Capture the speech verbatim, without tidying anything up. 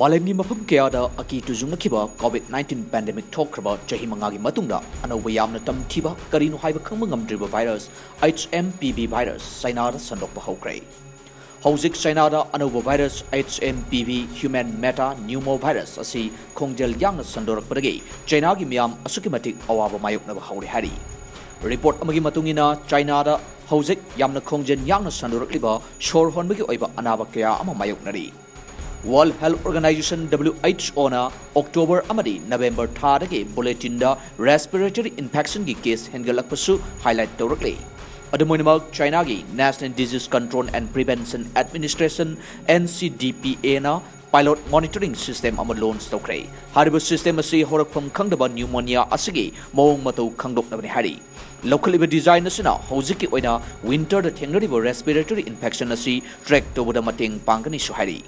ꯃꯥꯂꯦꯝꯒꯤ ꯃꯐꯝ ꯀꯌꯥꯗ ꯑꯀꯤ ꯇꯨꯖꯨꯡꯅꯈꯤꯕ COVID nineteen pandemic ꯊꯣꯛꯈ꯭ꯔꯕ ꯆꯍꯤ ꯃꯉꯥꯒꯤ ꯃꯇꯨꯡꯗ ꯑꯅꯧꯕ ꯌꯥꯝꯅ ꯇꯝꯊꯤꯕ, ꯀꯔꯤꯅꯣ ꯍꯥꯏꯕ ꯈꯪꯕ ꯉꯝꯗ꯭ꯔꯤꯕ virus H M P V virus ꯆꯥꯏꯅꯥꯗ ꯁꯟꯗꯣꯛꯄ ꯍꯧꯈ꯭ꯔꯦ꯫ ꯍꯧꯖꯤꯛ ꯆꯥꯏꯅꯥꯗ ꯑꯅꯧꯕ virus H M P V human metapneumovirus ꯑꯁꯤ ꯈꯣꯡꯖꯦꯜ ꯌꯥꯡꯅ ꯁꯟꯗꯣꯔꯛꯄꯗꯒꯤ ꯆꯥꯏꯅꯥꯒꯤ ꯃꯤꯌꯥꯝ ꯑꯁꯨꯛꯀꯤ ꯃꯇꯤꯛ ꯑꯋꯥꯕ ꯃꯥꯌꯣꯛꯅꯕ ꯍꯧꯔꯦ ꯍꯥꯏꯔꯤ꯫ Report ꯑꯃꯒꯤ ꯃꯇꯨꯡ ꯏꯟꯅ, ꯆꯥꯏꯅꯥꯗ ꯍꯧꯖꯤꯛ ꯌꯥꯝꯅ ꯈꯣꯡꯖꯦꯜ ꯌꯥꯡꯅ ꯁꯟꯗꯣꯔꯛꯂꯤꯕ ꯁꯣꯔ ꯍꯣꯟꯕꯒꯤ ꯑꯣꯏꯕ ꯑꯅꯥꯕ ꯀꯌꯥ ꯑꯃ ꯃꯥꯌꯣꯛꯅꯔꯤ꯫ World Health Organization, W H O ꯅ October ꯑꯃꯗꯤ November ꯊꯥꯗꯒꯤ bulletin ꯗ respiratory infection ꯒꯤ case ꯍꯦꯟꯒꯠꯂꯛꯄꯁꯨ highlight ꯇꯧꯔꯛꯂꯤ꯫ ꯑꯗꯨꯝ ꯑꯣꯏꯅꯃꯛ, ꯆꯥꯏꯅꯥꯒꯤ National Disease Control and Prevention Administration, N C D P A ꯅ pilot monitoring system ꯑꯃ launch ꯇꯧꯈ꯭ꯔꯦ꯫ ꯍꯥꯏꯔꯤꯕ system ꯑꯁꯤ ꯍꯧꯔꯛꯐꯝ ꯈꯪꯗꯕ pneumonia ꯑꯁꯤꯒꯤ ꯃꯑꯣꯡ ꯃꯇꯧ ꯈꯪꯗꯣꯛꯅꯕꯅꯤ ꯍꯥꯏꯔꯤ꯫ ꯂꯧꯈꯠꯂꯤꯕ design ꯑꯁꯤꯅ ꯍꯧꯖꯤꯛꯀꯤ ꯑꯣꯏꯅ winter ꯗ ꯊꯦꯡꯅꯔꯤꯕ respiratory infection ꯑꯁꯤ track ꯇꯧꯕꯗ ꯃꯇꯦꯡ ꯄꯥꯡꯒꯅꯤꯁꯨ ꯍꯥꯏꯔꯤ꯫